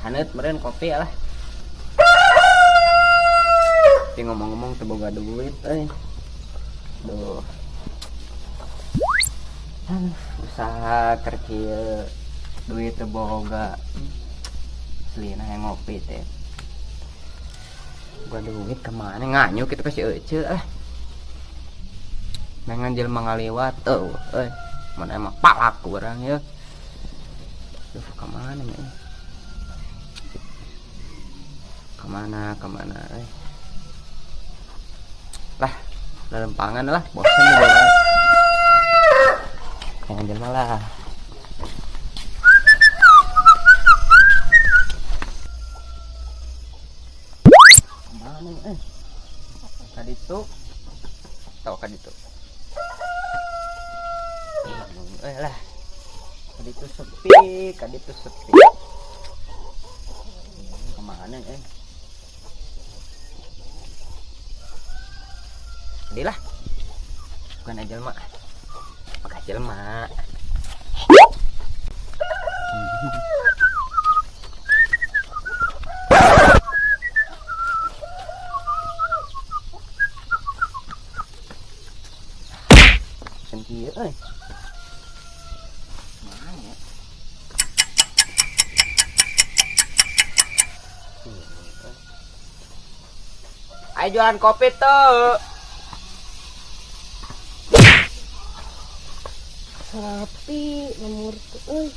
Haneut meureun kopi lah. Tapi ngomong-ngomong teu boga duit euy. Duh. Usaha keur kieu duit teu boga. Aslina hayang ngopi teh. Boga duit kemana nganyu kitu ka si Ece lah. Nengan jelema ngaliwat eueuh euy. Mana emang palak urang ya. Duh, kemana nya? Kemana, kemana euy. Lah, lelempangan lah, bosen nih gua. Nengan jelema lah. Kemana nya euy? Kaditu. Tau kaditu. Lah. Kaditu sepi, kaditu sepi. Kemana eh? Di lah. Bukan aja lemak. Pakai aja lemak. Sengki euy. Mana ya? Ayo jualan kopi tuh. Sapi nomor tuh euy.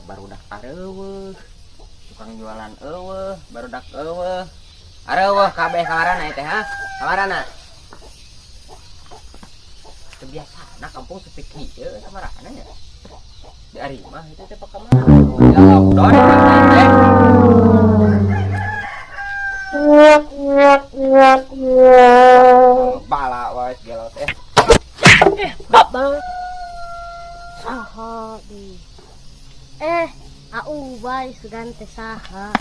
Barudak areueuh. Tukang jualan eueuh, barudak eueuh. Areueuh kabeh kamarana teh ha? Kamarana? Kebiasaan kampung sepi kieu kamarana nya. Di ari mah itu teh pakamana. Ya lockdown teh. Bala wae gelo teh. Bapak. Saha di. Au bae sugan teh saha.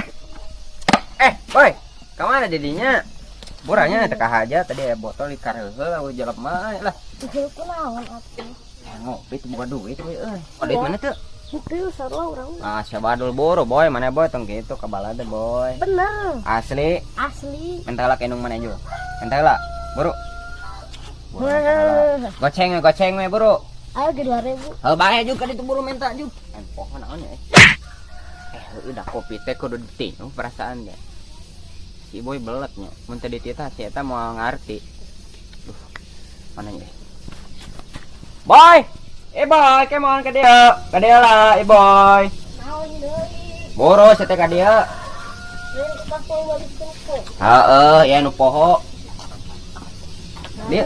Boy, kemana jadinya? Buranya teh kahaja tadi aya botol di kareheul eueuh jelema lah. Heuh kunaon atuh? Ngopi teu boga duit we euy. Oh, duit mana tuh? Henteu sarua urang. Ah, siapa badul boro boy, mana boy tong kitu kabalada boy. Bener. Asli. Asli. Minta lah ka indung mana ju. Minta lah. Buru. Buru, minta lah. Goceng we, goceng we buru. Ayo ge 2000. Heuh bae ju ka ditu buru minta ju. Poho naon nya. Udah kopi teh kudu ditinju perasaan deh. Si boy beletnya. Mun teu dititah si eta moal ngarti. Duh. Mana nya? Boy. Boy, come on ka dieu. Ka dieu lah, boy. Naon deui? Boro sia teh ka dieu. Lain kita poho balikeun kopi. Heeh, ya nu poho. Dia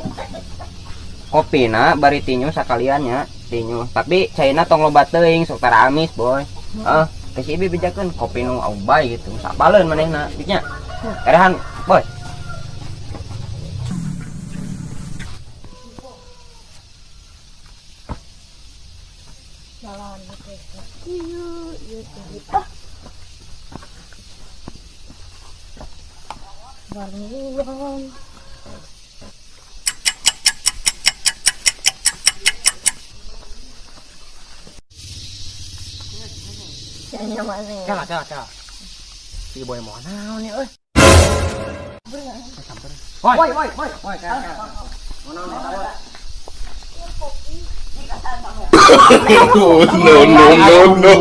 kopina bari tinyu sakalian nya, tinyu. Tapi caina tong loba teuing sok tara amis, boy. Heeh, ke si Ibi bejakeun kopi nu aubay gitu. Sapaleun manehna, nya. Erehan, boy. Jalan teh kieu ieu teh. Ah. Baruan. Cala, cala, cala. Si boy mau naon ya, euy? Boy, boy, boy, boy, cala, cala. Mau naon eta, boy? No, no, no, no.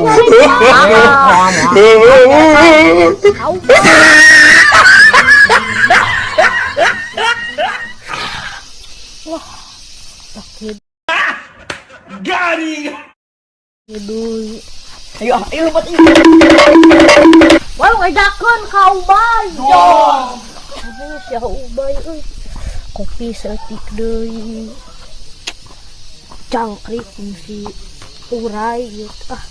Wah, sakit. Got him! Aduh. Ayo, ayo lompat ini. Wah, ngajakeun ka Ubay. Aduh, sia Ubay euy. Kopi saeutik deui. Cangkrik mesti urai gitu. Ah.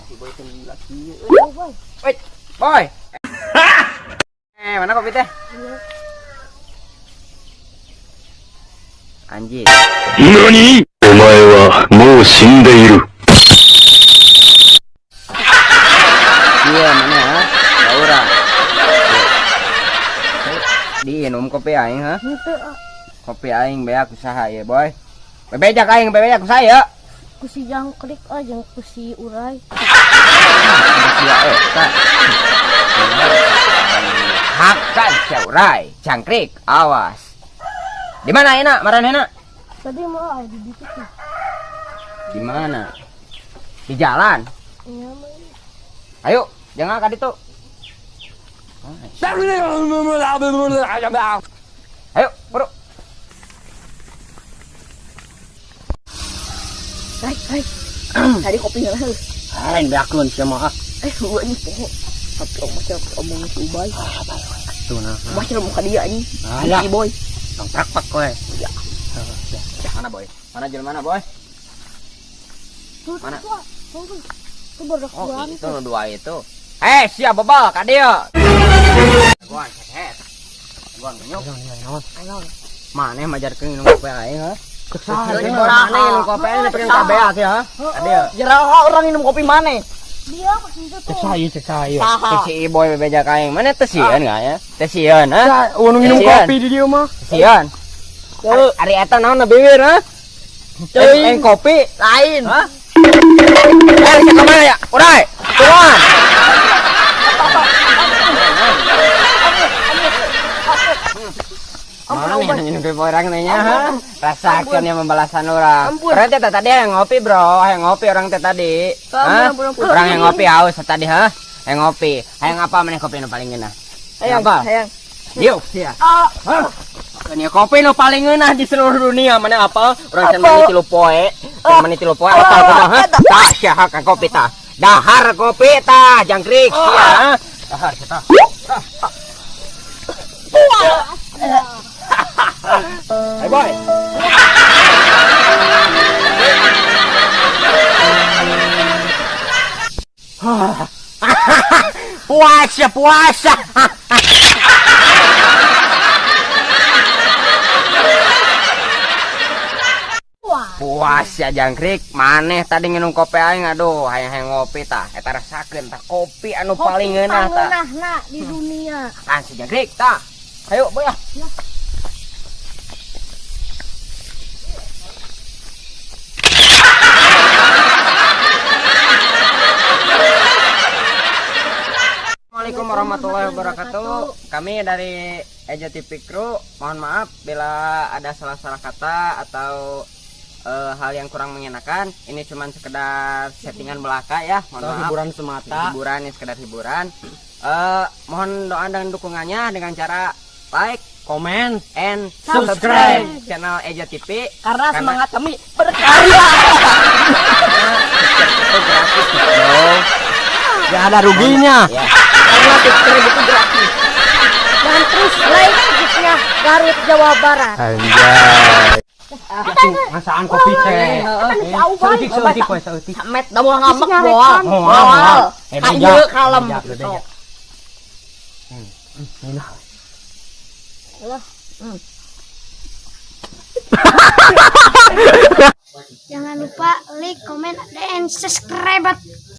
Si boy teh laki. Ayo, Boy. Wait, boy. Mana kopi teh? Anjing. 何お前はもう死んでいる。 Iya, mana ya? Laura. Diinum kopi aing, ha? Henteu ah. Kopi aing beak ku saha ya, Boy? Bebejak aing, bebejak ku saya. Ku si Jangkrik ah jeung ku si Urai. Sia eta. Hakan sia Urai, Jangkrik, awas. Di mana enak, maranehna? Tadi mah aya di ditu tuh. Di mana? Di jalan. Nya mah ieu. Ayo, jangan ka ditu. Ayo, bro. Hai, hai. Tadi kopi lah. Lain beakeun sia mah. Eh, gua ini poho. Tapi om masih omong si Ubay. Tuh nah. Masih muka dia ini. Alah. Si Boy. Tong prakpak kowe. Ya. Mana, Boy? Mana jalan mana, Boy? Tuh, Mana? tuh, tuh, tuh. Tuh baru Oh, keluar itu nu dua itu. Eh, siap bebal ka dieu. Jagoan sehat. Jagoan genyok. Maneh majarkeun minum kopi aing, ha? Mana minum kopi aing nepi ka beak ya, ha? Ka dieu. Jeraha orang minum kopi mana? Dia ke situ tuh. Cek saya. Saha. Si Iboy bebeja ka aing. Mana teu sieun ka ya? Teu sieun, ha? Unu minum Sieun. kopi di dieu mah. Sieun. Ari eta naon na bibir, ha? Aing kopi. Lain. Hah? Eh, ka mana ya? Urai, turun. Mana yang minum kopi orang nanya, ha? Rasakan yang membalasan orang. Orang teh tadi yang ngopi, bro. Yang ngopi orang teh tadi. Hah? Orang yang ngopi haus tadi, ha? Yang ngopi. Hayang apa maneh kopi nu paling ngeunah? Hayang, Apa? hayang. Yuk, sia. Hah? Ini kopi nu paling ngeunah di seluruh dunia. Mana apa? Orang can mani 3 poe. Can mani 3 poe apal kumaha? Tah sia hak kopi tah. Dahar kopi tah, Jangkrik sia. Ha? Dahar sia tah. Hai boy. Puasa, puasa. Puas ya Jangkrik, maneh tadi nginum kopi aing aduh, hayang-hayang ngopi tah. Eta rasakeun tah kopi anu paling ngeunah tah. Pangeunahna di dunia. Kan si Jangkrik tah. Ayo boy ah. Ya. Assalamualaikum warahmatullahi wabarakatuh. Kami dari Eja TV Crew, mohon maaf bila ada salah-salah kata atau hal yang kurang mengenakan. Ini cuman sekedar settingan belaka ya. Mohon Atau maaf. hiburan semata. Hiburan ini sekedar hiburan. Mohon doa dan dukungannya dengan cara like, Komen, and subscribe channel Eja TV. Karena semangat kami berkarya. Karena itu gratis, bro. Gak ada ruginya. Ya. Karena subscribe itu gratis. Dan terus like khususnya Garut Jawa Barat. Anjay. Masaan kopi teh. Kan si Ubay. Saeutik, saeutik we, saeutik. Met da moal ngambek Isinya moal. rekan. Moal, moal. Eh, Ka beja. ieu kalem. Beja, beja. Nah. Lah. Jangan lupa like, comment, dan subscribe.